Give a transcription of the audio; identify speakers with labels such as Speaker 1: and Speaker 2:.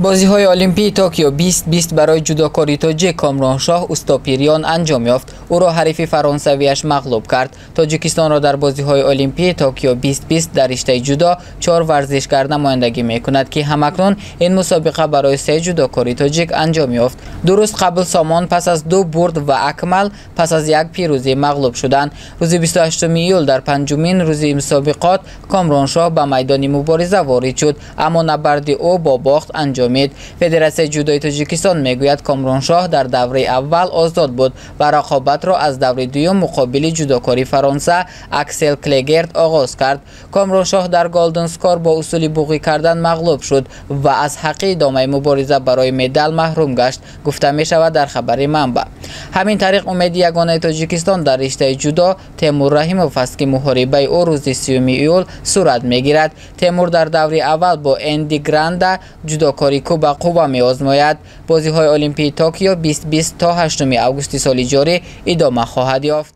Speaker 1: Бозиҳои Олимпии Токио 2020 барои ҷудокори тоҷик Комроншоҳ Устопириён анҷом ёфт. Ӯро ҳарифи фаронсавиаш мағлуб кард. Тоҷикистонро дар бозиҳои Олимпии Токио 2020 дар риштаи ҷудо 4 варзишгар намояндагӣ мекунад, ки ҳамакнун ин мусобиқа барои 3 ҷудокори тоҷик анҷом ёфт. 2 рӯз қабл Сомон пас аз 2 бурд ва Акмал пас аз 1 пирӯзӣ мағлуб шуданд. Рӯзи 28 июл дар панҷумин рӯзи мусобиқот Комроншоҳ ба майдони мубориза ворид шуд, аммо набарди ӯ бо бохт анҷом. Федератсияи ҷудои Тоҷикистон мегӯяд, Комроншоҳ дар давраи аввал озод буд ва рақобатро аз давраи дуюм муқобили ҷудокори Фаронса Аксел Клегерт оғоз кард. Комроншоҳ дар Голден Скор бо усули буғӣ кардан мағлуб шуд ва аз ҳаққи идомаи мубориза барои медал маҳрум гашт, гуфта мешавад дар хабари манбаъ. Ҳамин тариқ умеди ягонаи Тоҷикистон дар риштаи ҷудо Темур Раҳимов аст, ки муҳорибаи ӯ рӯзи 30 июл сурат мегирад. Темур дар даври аввал бо Энди Гранда ҷудокори Куба қувва меозмояд. Бозиҳои Олимпии Токио 2020 то 8 августи соли ҷорӣ идома хоҳад ёфт.